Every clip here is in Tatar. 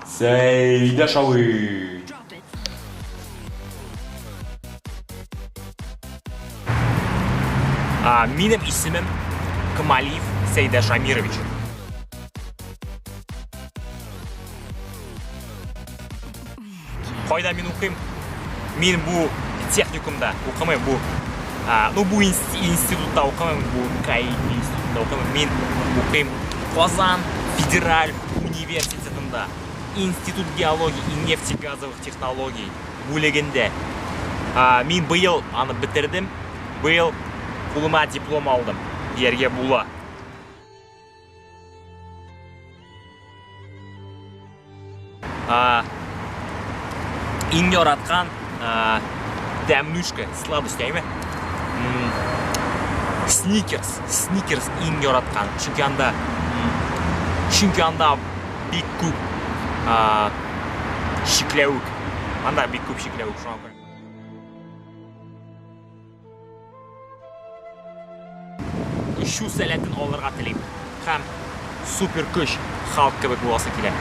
Сәйдәш абый! Минем исемем Камалиев Сәйдәш Амирович. Кайда мин укыйм? Мин бу техникумда укымыйм, бу ну бу институтта укымыйм, бу КАИ институтында укымыйм. Мин укыйм Казан федераль университетында, Институт геологии и нефтегазовых технологий бүлегендә. Мин быел аны бетердем, быел кулыма диплом алдым, дияргә була. Иң яраткан тәмнүшкә, сладость, әйме? Сникерс, сникерс иң яраткан. Чөнки анда чөнки анда бик күп чикләвек. Анда бик күп чикләвек, шуңа күрә. Очу сәләтен алырга телим һәм супер көч Халк кебек буласы килә.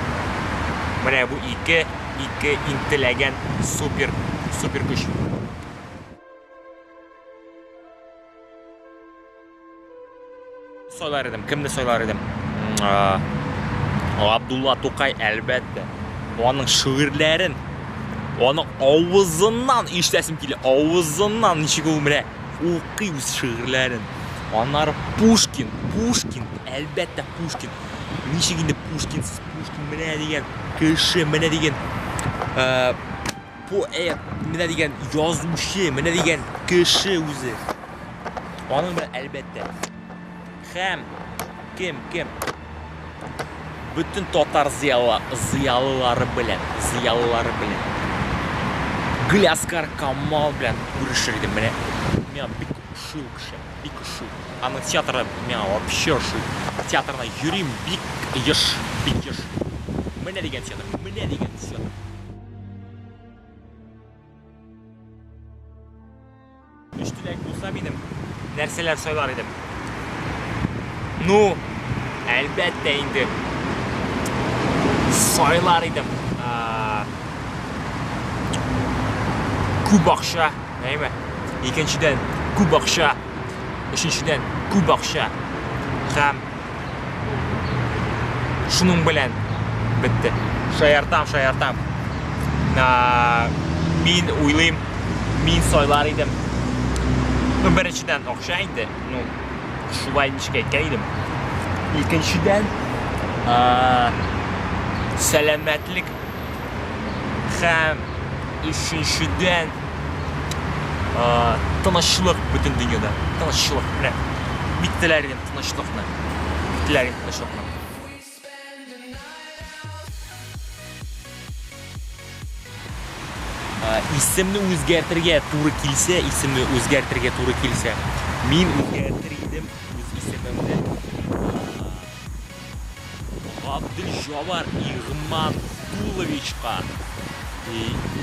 Менә бу ике, ике иң теләгән супер, супер көч. Сайлар идем, кемне сайлар идем? Абдулла Тукай, әлбәттә. Аның шигырьләрен, аның авызыннан ишетәсем килә. Авызыннан ничек ул менә укый үз шигырьләрен. Аннары Пушкин, Пушкин, әлбәттә Пушкин. Ничек инде Пушкинсыз? Пушкин менә дигән кеше, менә дигән поэт, менә дигән язучы, менә дигән кеше үзе. Аның белән әлбәттә. Һәм кем, кем? Бөтен татар зыяла, зыялылары белән, зыялылары белән. Галиаскар Камал белән күрешер идем. Менә миңа бик ошый ул кеше, бик ошый. Аның театры миңа вообще ошый. Театрына йөрим бик еш, бик еш. Менә дигән театр, менә дигән театр. Өч теләк булса минем, нәрсәләр сайлар идем? Ну, әлбәттә инде, сайлар идем. Күп акча, әйме? Икенчедән, күп акча. Өченчедән, күп акча. Һәм шуның белән бетте. Шаяртам, шаяртам. Мин уйлыйм, мин сайлар идем. Ну, беренчедән акча инде, ну, шулай ничек әйткән идем. Икенчедән, сәламәтлек һәм өченчедән, тынычлык бөтен дөньяда. Тынычлык. Менә бик теләр идем тынычлыкны. Бик теләр идем тынычлыкны. Исемне үзгәртергә туры килсә, исемне үзгәртергә туры килсә, мин үзгәртер идем үз исемемне. Габделҗабар Игмантуловичка,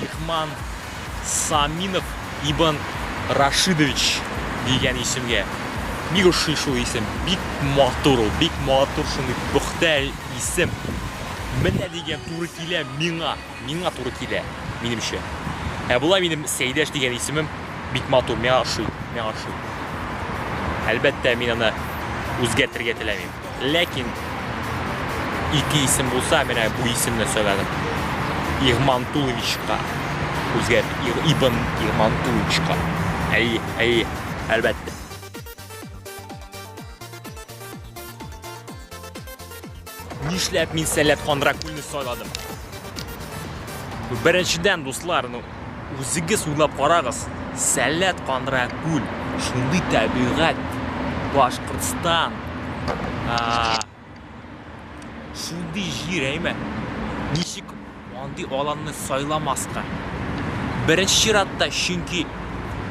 Игман Саминов Ибн Рашидович дигән исемгә. Бик ошый шул исем, бик матур ул, бик матур шундый пөхтә исем. Менә дигән туры килә миңа, миңа туры килә, минемчә. Ә болай минем Сәйдәш дигән исемем бик матур, миңа ошый, миңа ошый. Әлбәттә, мин аны үзгәртергә теләмим. Ләкин ике исем булса, менә бу исемне сайладым. Игмантуловичка үзгәрт, Ибн Игмантуловичка. Әйе, әйе, әлбәттә. Нишләп мин Сәләт Хандракүлне сайладым? Беренчедән, дуслар, ну, үзегез уйлап карагыз, Сәләт Кандракүл, шундый табигать, Башкортстан, шундый җир, әйме? Ничек андый аланны сайламаска? Беренче чиратта, чөнки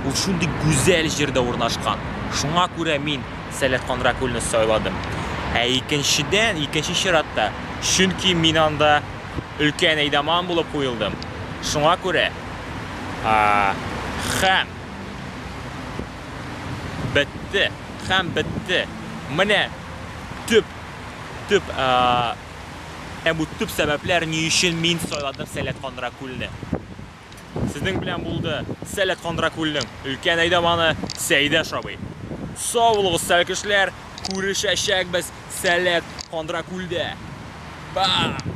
ул шундый гүзәл җирдә урнашкан. Шуңа күрә мин Сәләт Кандракүлне сайладым. Ә икенчедән, икенче чиратта, чөнки мин анда өлкән әйдаман булып куелдым. Шуңа күрә һәм бетте, һәм бетте. Менә төп, төп Ә бу төп сәбәпләр, ни өчен мин сайладым Сәләт Кандракүлне. Сезнең белән булды Сәләт Кандракүлнең өлкән әйдаманы Сәйдәш абый. Сау булыгыз, сәлкешләр, күрешәчәкбез Сәләт Кандракүлдә. Бам!